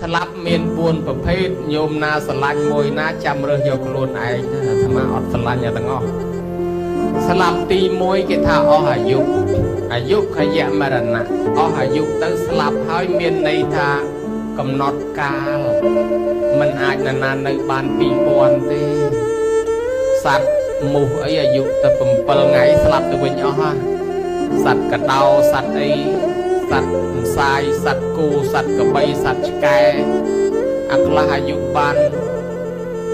ស្លាប់មាន4ប្រភេទញោមណាស្រឡាញ់មួយណាចាំរើសយកខ្លួនឯងទៅអាត្មាអត់ស្រឡាញ់ទាំងអស់ស្លាប់ទី1គេថាអស់អាយុអាយុខយមរណៈអស់អាយុទៅស្លាប់ហើយមានន័យថាកំណត់កាលមិនអាចនរណានៅបាន2000ទេសត្វមូសអីអាយុទៅ7ថ្ងៃស្លាប់ទៅវិញអស់ហ่ะសត្វកដោសត្វអីសត្វម្សាយសត្វគោសត្វក្របីសត្វឆ្កែអាខ្លះអាយុបាន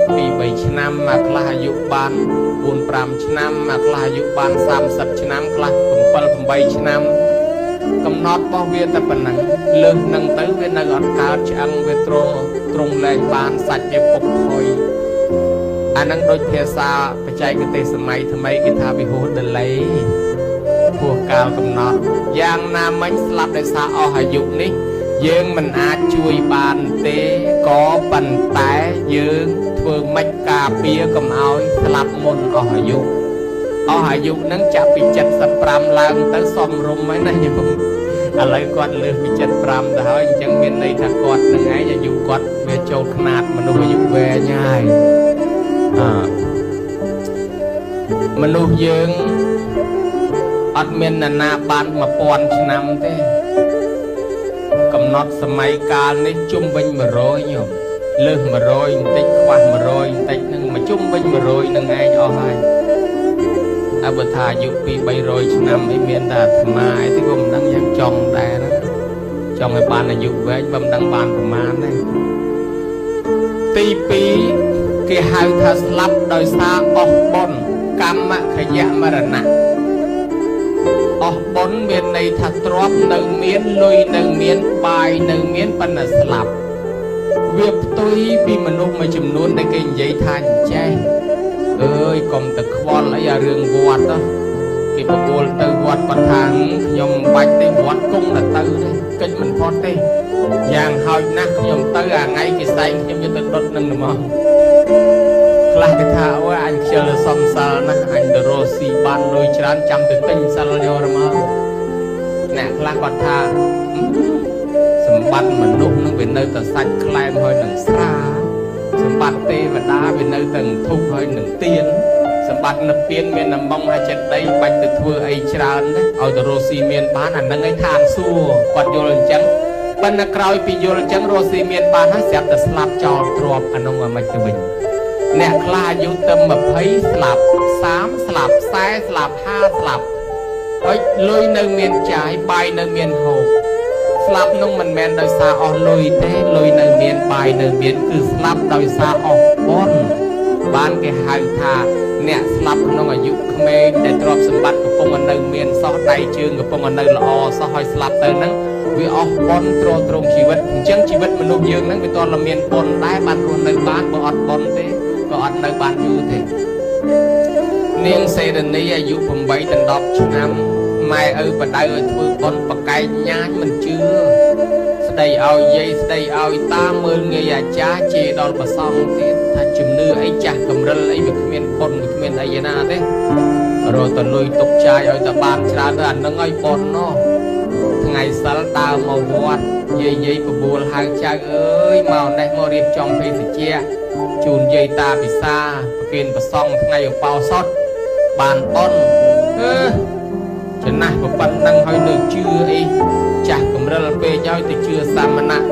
2 3ឆ្នាំអាខ្លះអាយុបាន4 5ឆ្នាំអាខ្លះអាយុបាន30ឆ្នាំខ្លះ7 8ឆ្នាំកំណត់របស់វាតែប៉ុណ្ណឹងលើសនឹងទៅវានៅអត់កើតឆ្អឹងវាទ្រទ្រង់លែងបានសាច់វាពុកផុយអានឹងដូចភាសាបច្ចេកទេសសម័យថ្មីគេថាវិហោដលេពោះកាលកំណត់យ៉ាងណាមិញស្លាប់ដោយសារអស់អាយុនេះយើងមិនអាចជួយបានទេក៏ប៉ុន្តែយើងធ្វើម៉េចការពារកុំឲ្យស្លាប់មុនអស់អាយុអស់អាយុនឹងចាប់ពី75ឡើងទៅសមរម្យហើយណាញោមឥឡូវគាត់លើសពី75ទៅហើយអញ្ចឹងមានន័យថាគាត់នឹងឯងអាយុគាត់វាចូលខ្នាតមនុស្សអាយុវែងហើយមនុស្សយើងអត់មាននរណាបាន1000ឆ្នាំទេកំណត់សម័យកាលនេះជុំវិញ100ញោមលើស100បន្តិចខ្វះ100បន្តិចនឹងមកជុំវិញ100នឹងឯងអស់ហើយអបើថាអាយុ2 300ឆ្នាំអីមានតែអាត្មាអីទេក៏មិនដឹងយ៉ាងចង់ដែរណាចង់ឲ្យបានអាយុវែងបើមិនដឹងបានប្រមាណទេទី2គេហៅថាស្លាប់ដោយសារអស់បុណ្យកម្មខយមរណៈអស់បុណ្យមានន័យថាទ្រព្យនៅមានលុយនៅមានបាយនៅមានប៉ុន្តែស្លាប់វាផ្ទុយពីមនុស្សមួយចំនួនដែលគេនិយាយថាអញ្ចេះអើយកុំទៅខ្វល់អីអារឿងវត្តគេបបួលទៅវត្តគាត់ថាខ្ញុំមិនបាច់ទេវត្តគង់តែទៅទេកិច្ចមិនផុតទេយ៉ាងហោចណាស់ខ្ញុំទៅអាថ្ងៃគេសែងខ្ញុំយកទៅដុតនឹងហ្មងខ្លះគេថាអូយអញខ្ជិលសំសិលណាស់អញទៅរកស៊ីបានលុយច្រើនចាំទៅទិញសិលយកមកអ្នកខ្លះគាត់ថាសម្បត្តិមនុស្សនឹងវានៅតែសាច់ក្លែមហើយនឹងស្រាសម្បត្តិទេវតាវានៅតែធុកហើយនឹងទៀនសម្បត្តិនិព្វានមានអំងហើយចិត្តដីបាច់ទៅធ្វើអីច្រើនទេឲ្យទៅរកស៊ីមានបានអានឹងឯងឋានសួគ៌គាត់យល់អញ្ចឹងប៉ុន្តែក្រោយពីយល់អញ្ចឹងរកស៊ីមានបានហើយស្រាប់តែស្លាប់ចោលទ្រព្យអានោះឲ្យមិនទៅវិញអ្នកខ្លះអាយុទៅ20ស្លាប់30ស្លាប់40ស្លាប់50ស្លាប់ហើយលុយនៅមានចាយបាយនៅមានហូបស្លាប់នោះមិនមែនដោយសារអស់លុយទេលុយនៅមានបាយនៅមានគឺស្លាប់ដោយសារអស់បុណ្យបានគេហៅថាអ្នកស្លាប់ក្នុងអាយុក្មេងដែលទ្រព្យសម្បត្តិកំពុងនៅមានសោះដៃជើងកំពុងនៅល្អសោះហើយស្លាប់ទៅហ្នឹងវាអស់បុណ្យទ្រទ្រង់ជីវិតអញ្ចឹងជីវិតមនុស្សយើងហ្នឹងវាតើមានបុណ្យដែរបានរស់នៅបានបើអត់បុណ្យទេក៏អត់នៅបានយូរទេនាងសេរនីអាយុ8ដល់10ឆ្នាំម៉ែឪបដៅឲ្យធ្វើបុណ្យបកែកញ៉ាញមិនជឿស្ដីឲ្យយាយស្ដីឲ្យតាមើលងាយអាចារ្យជេរដល់ប្រសង់ទៀតថាជំនឿអីចាស់កម្រិលអីវាគ្មានបុណ្យវាគ្មានអីណាទេរកទៅលុយទុកចាយឲ្យតែបានច្រើនទៅអានឹងឲ្យបុណ្យណោះថ្ងៃសិលដើរមកវត្តយាយយាយបបួលហៅចៅអើយមកនេះមករៀបចំភេសជ្ជៈជូនយាយតាពិសាប្រគេនប្រសង់ថ្ងៃឧបោសថបានបុណ្យអឺចំណាស់ប៉ុណ្ណឹងហើយនៅជឿអីចាស់កម្រិលពេកហើយទៅជឿសាមណៈ